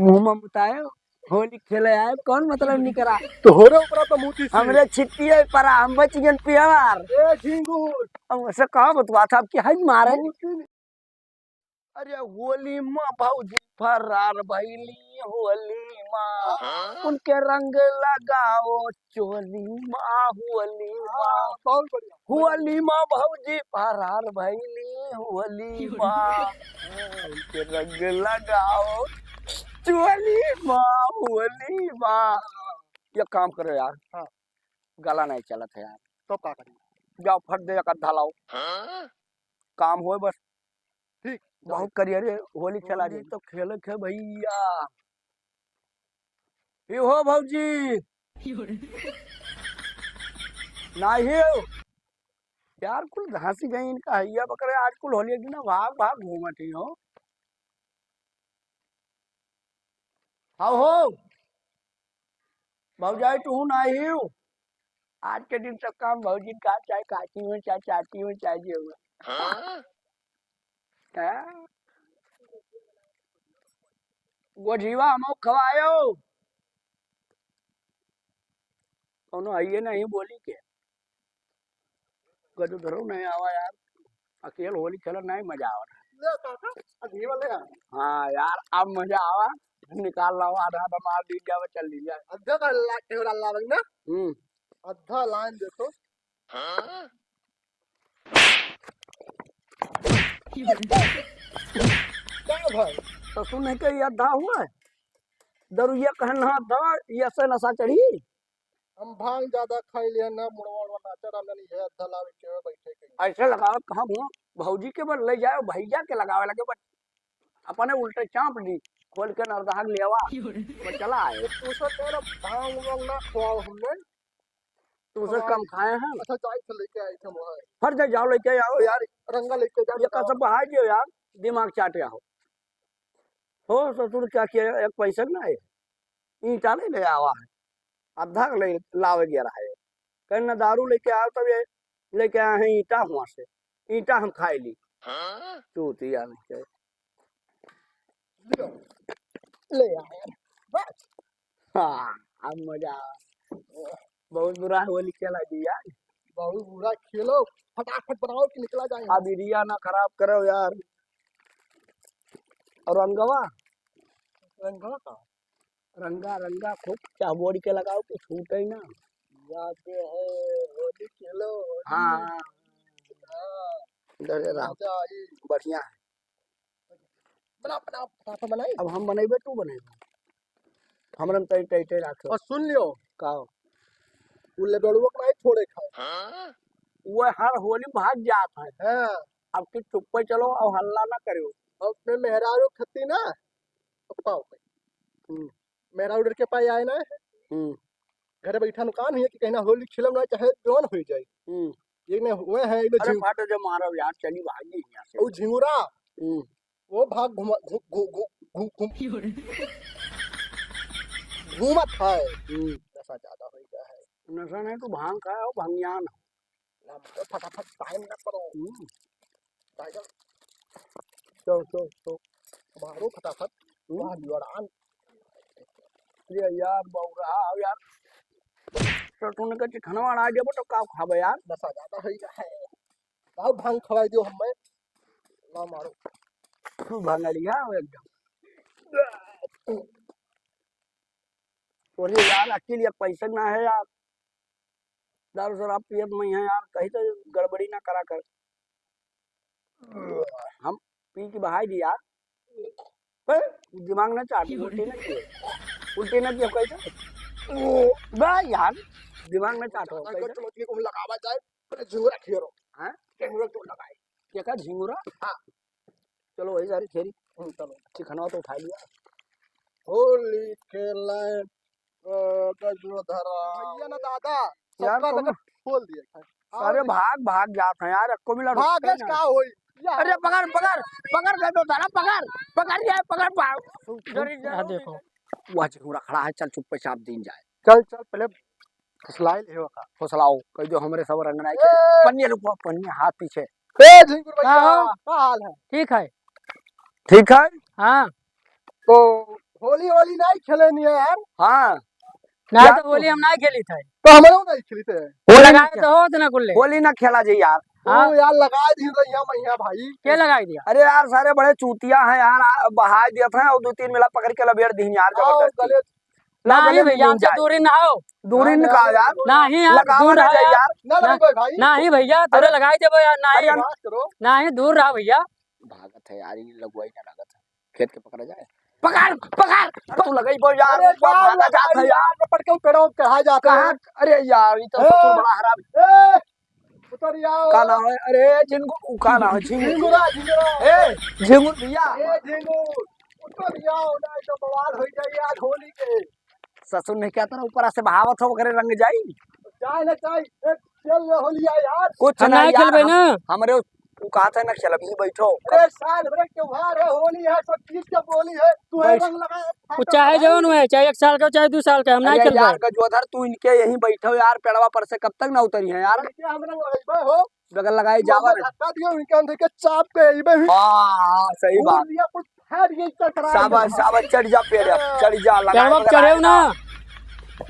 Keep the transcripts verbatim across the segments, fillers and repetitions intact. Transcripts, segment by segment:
मुँह में मुताए, होली खेले आए, कौन मतलब निकरा? तोहरे ऊपर तो मुती से। हमरे छिट्टी है परा, हम बच गए पियावार। ए झिंगुर। अब उसे कहा बतवा था, अब कि है मारे? मुती नहीं। अरे होली माँ भौजी फरार भैली, होली माँ। हाँ? उनके रंग लगाओ चोली माँ, होली माँ। हाँ, बहुत बढ़िया। होली माँ भौजी फरार भैली, होली माँ। हाँ, उनके रंग लगाओ चोली माँ, होली माँ। ये काम करो यार। हाँ। गला नहीं चलत है यार। तो का करी? जाओ फट दे एक आधा लाओ। हाँ? काम होए बस। ठीक। बहुत करिए रे, होली खेला होली रे। तो खेले खे भैया। ये हो भौजी। नाही हो। यार कुल घासी गई इनका हैया बकरे, आज कुल होली के दिन भाग भाग घूमत ही हो। हाँ हो। भौजाई तू नाही हो। आज के दिन सब काम भौजी का, चाहे काकी हो, चाहे चाची हो, चाहे जे हो। हाँ? हाँ? गोझिवा हमो खवायो। कौनो आइए नहीं बोली के। गजो धरो नहीं आवा यार। अकेल होली खेलन नहीं मजा आवा। ले काका, अघीवा ले आ। हाँ यार, अब मजा आवा। निकाल लाओ, आधा आधा मार दी जावे, चल ली जाए। अद्धा का ला-, केवड़ा लावे ना? हम्म। अद्धा लाइन देखो। हाँ? का भाई? तो सुन के ये अद्धा हुआ है? दरुइया कहन ना अद्धा, ये से नशा चढ़ी? हम भांग ज्यादा खाई लिया ना, मुड़वा उड़वा नाचा राम जानी, ये अद्धा लावे के बैठे के। ऐसे लगावे कहाँ हुआ? भौजी के बल ले जाओ, भैया के लगावे लगे, बस अपने उल्टे चाप दी, खोल के नरदहा के लेवा, बस चला आए। तो तू से कह रहा, भांग उंग ना खुआओ हमने। तू से हमारे कम खाए हैं। अच्छा, जाई थे लेके आई थे वहाँ। हर जा जाओ लेके आओ यार। रंगा लेके जा ये का बताओ। सब बहा दियो यार, दिमाग चाटे हो। हो ससुर क्या किया, एक पैसा ना है, ईंटा नहीं ले आवा है, आधा ले लावे गया रहा है। कहीं ना दारू लेके आओ तब ये लेके आए हैं ईंटा हुआ से, ईंटा हम खाए ली। हाँ? चूतिया नहीं के। ले आए। बस। हाँ, अब मजा आवा। बहुत बुरा होली खेला जी यार। बहुत बुरा खेलो, फटाफट बनाओ कि निकला जाए। अब इरिया ना खराब करो यार। और रंगवा? रंगवा का? रंगा, रंगा खूब चाबोरी के लगाओ कि छूटे ना। याद है, होली खेलो, होली। हाँ। हाँ। अरे राम। मजा आई। बढ़िया है। बना, बना, फटाफट बनाई। अब हम बनेबे, तू बनेबे। हमरे में तई, तई, तई राखे। और सुन लियो। का हो? उ लेबेड़ुआ के नहीं छोड़े खाए। हाँ? वो हर होली भाग जात है। हाँ। अब तू चुप्पे चलो और हल्ला ना करियो। अपने मेहरारू खती ना, पप्पा हो गई। हम्म। मेहरारू डर के पाए आए ना। हम्म। घरे बैठा नुकान हुई है कि कहीं ना होली खेलम ना, चाहे जौन हो जाए। हम्म। ये नहीं हुए है, ये अरे झिंग- फाटो जो मारो यार, चली भागी यहाँ से। वो झिंगुरा। हम्म। वो भाग घुमा, घु-, घु-, घु-, घु-, घूम-, घूमत है। हम्म। नशा ज्यादा हो गया है। नशा नहीं, तू भांग खाया हो, भंगियान हो। ना, मतलब, फटाफट टाइम ना करो। हम्म। टाइगर। चल, चल, चल। मारो फटाफट। हम्म। वाह, युवरान। ये यार, बौरा, यार। तो तूने कहा चिकनवा अड़ा देबो तो का खाबे यार? नशा ज्यादा हो गया है। लाओ भांग खवाई दियो हमें। लाओ मारो। तू भांगड़िया हो एकदम। तोरे यार अकेले एक पैसा ना है यार। दारू शराब पियत नहीं है यार, कहीं तो गड़बड़ी ना करा कर। हम पी के बहाई दी यार। बे, दिमाग ना चाट, उल्टी ना किए। उल्टी ना किए, कैसे? बे यार, दिमाग ना चाट हो, अगर कैसे? तुम अपने को लगावा जाए, तो झिंगुरा खेरो। हाँ? झिंगुरा क्यों लगाए? क्या का झिंगुरा? हाँ। चलो वही सारी खेरी। हम्म, चलो। चिकनवा तो उठा लिया। होली खेलाए, अ, गजो धरा। भैया ना दादा, यार, सबका कौन? बजट खोल दिए। अरे और भाग, भाग जात हैं यार, एको मिला भाग रुकते गज ना। का होई? या अरे पकड़, पकड़, पकड़ गजो धरा, पकड़, पकड़ यार, पकड़ भाग। डरी आ जाओ। देखो। वह झिंगुरा खड़ा है, चल चुप्पे चाप दीन जाए। चल, चल, पहले फुसलाई ले होका। फुसलाओ, कह दो हमरे सब रंग नाई ए! पन्नी रुको, पन्नी हाथ पीछे। ए, झिंगुर भैया, का हो? का हाल है? ठीक है। ठीक है? हाँ। तो होली, होली नाहीं खेलेनी है यार। हाँ। ना यार तो तो होली हम नाहीं खेली थे। तो हमरो नाहीं खेली थे। होली ना लगाए खेल-, तो होत ना कुल्ले। होली ना खेला जाई यार। हाँ। ओ यार, लगाए दी रहिया मैया भाई। के लगाए दिया? अरे यार, सारे बड़े चूतिया हैं यार, आ, बहाए दिया था और दो तीन मेला पकड़ के लबेड़ दीन यार, आओ जबरदस्ती। गले ना नाहीं गले भैया, मिल हमसे जाए। दूरी ना हो। दूरी ना, ना, ना, यार। नाहीं यार, लगा दूर ना रहो जाए यार। यार। ना, ना, ना, भाई। नाहीं भैया, तोरे अरे, लगाई देबो यार, नाहीं। अरे, नाहीं, दूर रहो भैया। भागत है यार, ये लगवाई ना लागत है। खेत के पकड़ा जाए। पकड़, पकड़, तू लगाई बो यार, अरे, ऊपर यार, भागा जात है यार। यार, पकड़ के पेड़ों पे चढ़ा जात है। कहाँ? अरे यार, ये तो ए, ससुर बड़ा हरामी। ए, उतर जाओ। का नाम है? अरे, झिंगुर, उ का नाम है? झिंगुर। झिंगुरा, झिंगुरा। ए, झिंगुर भैया। ए, झिंगुर, उतर जाओ, नाहीं तो बवाल हो जाई आज होली के। ससुर ने क्या तरह ऊपर से बहावत हो, ओकरे रंग जाई। जाए ना जाए, ए, चल रे होलिया यार। कुछ हम ना ना यार, खेलबे हम, ना। हमरे उ कहत है ना खेलब ही, बैठो। अरे साल भर के त्योहार है, होली है, सब चीज के बोली है, तू है बैठ। रंग लगाए, उ चाहे जौन हुए, चाहे एक साल का, चाहे दो साल का, हम ना अरे खेलबे। यार गजोधर, तू इनके यहीं बैठो यार, पेड़वा पर से कब तक ना उतरी है यार। इनके हम रंग लगाए हो। बगल लगाए जावा रे। धक्का दियो, इनके हम देखे चाप के अइबे ही। हाँ, हाँ, सही बात। लिया कुछ फाड़ गई चकरा शाबाश, में। शाबाश, चढ़ जा पेड़, हाँ। चढ़ जा, लगाए, पेड़वा पे लगाए चढ़ेउ ना। ना।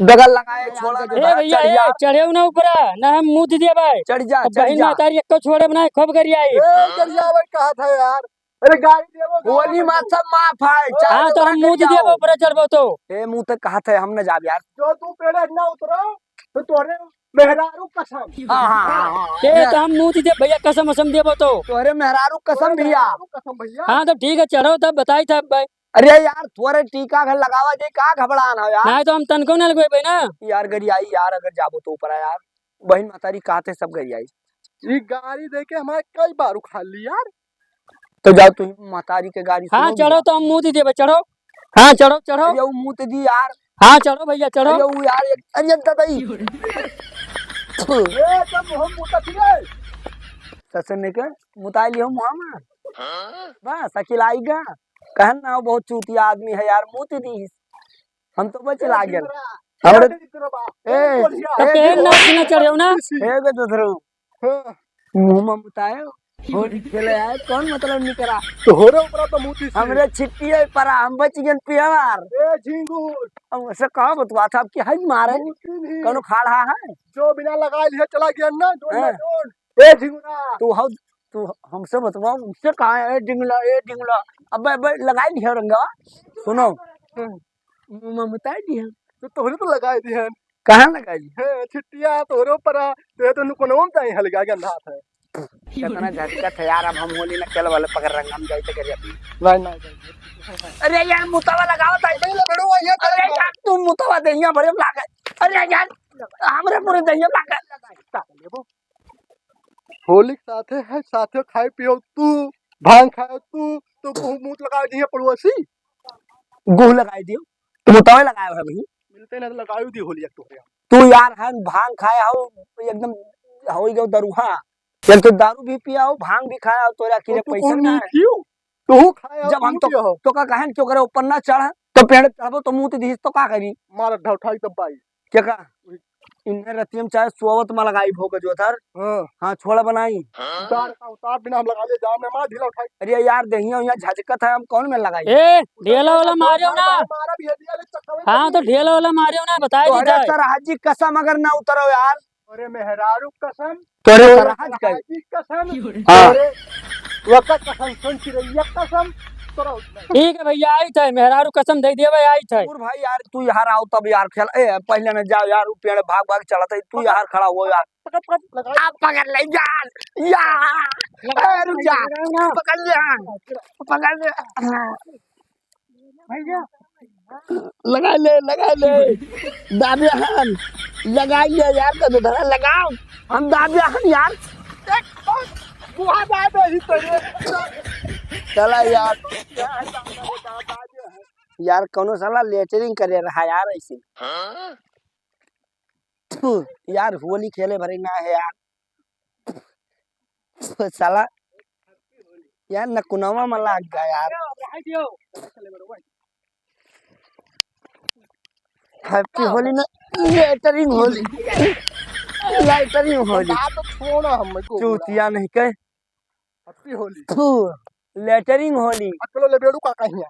बगल लगाए, छोड़ा ए ना, भैया, चढ़ ए, जा। चढ़ेउ ना ऊपरा, ना हम मुँह दे दिया भाई। चढ़ जा, अब चढ़ बहिन जा। महतारी एक्को छोड़े बनाए, खूब गरियाई। ए, गरिया भाई कहा था यार। अरे गाड़ी देवो, होली गाड़ी में देवो। सब माफ है, हाँ, चाहे तो हम मुँह दे दिया, ऊपरा चढ़बो तो। ए, मुँह तक कहा था, हम न जाब यार। जो तू पेड़े ना उतरो, तो तोरे मेहरारू कसम। हाँ, हाँ, हाँ, हाँ। ए, तो हम मुँह दे दिया भैया, कसम वसम देबो तो। तोरे मेहरारू कसम तोरे भैया। मेहरारू कसम भैया। हाँ, तो ठीक है, चढ़ो तब बताई था भाई। अरे यार, थोरे टीका घर लगावा जे, का घबड़ान हो यार? नाहीं तो हम तनको न लगवेबे ना। यार, गरियाई यार, अगर जाबो तो ऊपर यार, बहिन महतारी कहते सब गरियाई। ई गाड़ी देके हमारे कई बार उखाड़ ली यार। तो जाओ, तू महतारी के गाड़ी हाँ, सुनो चढ़ो भैया। तो हम मुँह दे देबे, चढ़ो। हाँ, चढ़ो, चढ़ो। अरे, उ मुँह दे दी यार। हाँ, चढ़ो भैया, चढ़ो। अरे, उ यार, एक, अरे, दादा ई। ए, तब हम मुँह दे दिए। ससुर ने के मुताई लियो मुँह में। बस, अकिल आई गा। कहन ना, बहुत चूतिया आदमी है यार, मुँह दे दी। हम तो बच ए, लागल। जिंदरा। हमरे ए, जिंदरा बा। ए, ए, बोलिया। तो ए, पेन ना, ना चढ़ेउ ना। ए, बे दोसरो। हाँ। मुँह में मुताए, होली खेले आए, कौन मतलब निकरा? तोहरे ऊपरा तो मुँह दिसी। हमरे छिट्टी है परा, हम बच गए पियवार। ए, झिंगुर। अब उसे कहा बतवा था, अब कि हई मारे? मुँह दिसी। कौनो खाड़ा है? जो बिना लगाए लिहे चला गया ना, जोन ना हाँ। जोन। ए, झिंगुरा। तू हौ, तू हमसे बतवा, हमसे कहा है, ए, झिंगुला, ए, झिंगुला। अबे, अबे, लगाए लिहे रंगवा। सुनो। हाँ। मुँह में मुताई दिहन। तो तोहरे तो लगाई दिहन। कहाँ लगाई? हे, छिट्टिया, तोहरे ऊपर आ। ते तो नुकनवा में जाई हलगा के अंधा हाथ है। कितना झटकत है यार, अब हम होली न खेल वाले, पकड़ रंग हम जाई तो करिया। नहीं, नहीं, नहीं। अरे यार, मुतावा लगावा था। नहीं, लपेड़ो, वही है, अरे तेरे यार, तू मुतावा दहिया भरे में लागे। अरे यार, हमरे पूरे दहिया में लागे। होली के साथे है, साथे खाए पियो तू, भांग खाए तू, तो मुंह, मुंह लगाए दिए पड़ोसी। गुह लगाए दियो, तुम उतावे लगाए हो भाई। मिलते ना तो लगाए दी होली एक तो। तू यार है भांग खाए हो, एकदम हो गयो दरुहा। एक तो दारू भी पिया हो, भांग भी खाया हो, तोरा किरे तो पैसा कौन ना है। क्यों? तोहू खाए हो, जब हम तोहू तो, पियो हो। तो का कहन क्यों करे ऊपर ना चढ़, तो पेड़ चढ़बो तो मुंह तो दिहिस तो का करी? मार ढौठाई तब पाई। क्या का? इन्हें रतियम चाहे सोवत में लगाई भोग जो थर। हाँ। हाँ, छोड़ा बनाई। उतार का उतार बिना हम लगा ले जाम में मार ढीला उठाई। अरे यार, दहिया उहिया झजकत है, हम कौन में लगाई? ए, ढेला वाला मारियो ना। मारा भी है, दिया ले चक्का में हाँ, तो ढेला वाला मारियो ना, बताए तो दी अरे जाए। सर, हाजी कसम अगर ना उतरो यार। अरे मेहरारू कसम। तोरे तोरे सरहज का। सरहजी कसम। हाँ। तोरे वका कसम, सुन चिरैया कसम। तोरा उतना। ठीक है भैया, आई थे, मेहरारू कसम दे दिया भाई, आई थे। और भाई यार, तू यार आओ तब यार खेल। ए, पहले न जाओ यार, उ पेड़ भाग भाग चलत है, तू यार खड़ा हो यार। पकड़, पकड़, लगा। आप पकड़ ले यार, यार। लगा, ए, रुक जा। लगा ना। पकड़ ले यार, पकड़ ले। भैया। लगा ले, लगा ले। दाबे हन। लगा ले यार, तो धरा लगाओ। हम दाबे हन यार। देख, बुआ दाबे ही तो ये। चला यार। यार, कौनो साला लेटरिंग करे रहा यार ऐसे। थू, यार, होली खेले भरे ना है यार। साला, यार, नकुनवा में लाग गया यार। हैप्पी होली ना, लेटरिंग होली, लेटरिंग होली। ना तो छोड़ा हमको। चूतिया नहीं कहे। हैप्पी होली। थू, लेटरिंग होली। अकलो लेबेड़ू का कहिया।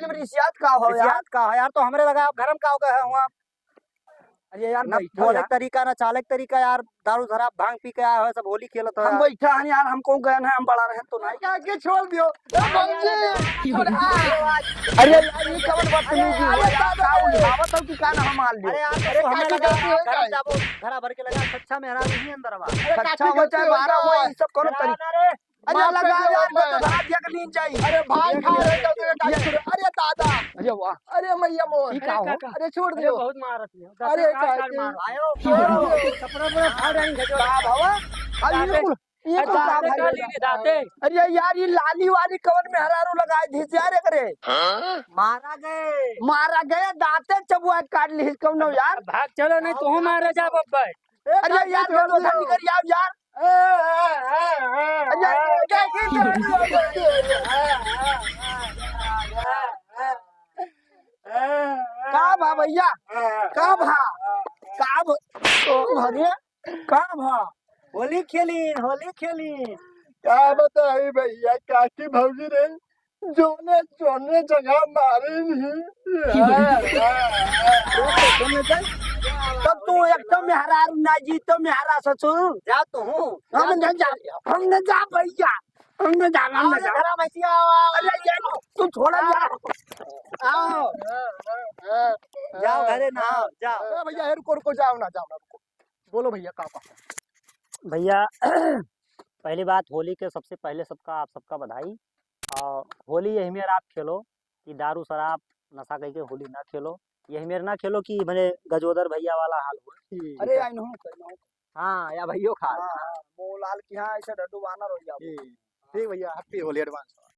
बजे में रिसियात का हो यार? रिसियात का हो यार? तो हमरे लगा आप घर में का हो गए हैं हुआ? अरे यार, ना बैठो बोले यार। तरीका, ना चाले तरीका यार। दारू धरा, भांग पी के आया हो, सब होली खेलत हो हम यार। बैठा हन यार, हमको गए हैं, हम बड़ा रहन तो नहीं। क्या के छोड़ दियो? ए, बाबूजी। अरे यार, ये कवन बदतमीजी हुआ यार? का उलझावत हो कि का ना हम मान लियो? अरे यार, अरे, तो हमें लगा, घर जाबो, घरा भर के लगा, अच्छा मेहरारू ही अंदर बा। अरे, अच्छा हो चाहे बारह हो, ये सब कौन तरीका? अरे माफ कर लगा दो यार, मैं तो भाई। भाग गया कि नींद जाई। अरे भाई, खा रहे तो तेरे टाइम शुरू। अरे दादा। अरे वाह। अरे मैया मोर। ई का हो? अरे छोड़ अरे दियो। बहुत मारत है। अरे का काहे के? मार? आयो, छोड़ दियो। कपड़ा पूरा फाड़ डालेंगे जो। का बाबा? अब ये दाते, कुल, ये अरे कुल का दाते भाई? काट लेंगे, दाते। अरे यार, ये लाली वाली कवन मेहरारू लगाए थे यार एकरे? मारा गए। मारा गए, दाते चबुआ काट ली कौनो यार। भाग चलो, नहीं तो हम मारे जा बब्बा। अरे यार, ये तो उधर निकल जाओ यार। अरे यार, ये क्या, ये क्या? का भा भइया? का भा? का भ-, का भा रे? का भा? होली खेली, होली खेली। का बताई भइया, काकी भौजी रे, जोने जोने जगह मारे नहीं। तब तू एक तो मेहरारू ना जी, तो मेहरा ससुर। जा तू। हम न जा, हम न जा भइया, हम न जा, हम न जा। घरा में से आओ, आओ। अरे यार, तू छोड़ा यार। आओ। जाओ घरे नहाओ, जाओ। ए भइया, हे रुको, रुको, जाओ ना, जाओ ना, रुको। बोलो भइया, का बात? भइया, पहली बात, होली के सबसे पहले सबका, आप सबका बधाई। और होली यही मेर आप खेलो कि दारू शराब नशा करके होली ना खेलो। यही मेर ना खेलो कि मने गजोदर भइया वाला हाल हो। अरे, आई नहूँ, आई नहूँ। हाँ, या भइयो खा। हाँ, हाँ, मोलाल की हाँ, ऐसे डड्डू बानर हो जाओ। ठीक भइया, happy होली advance।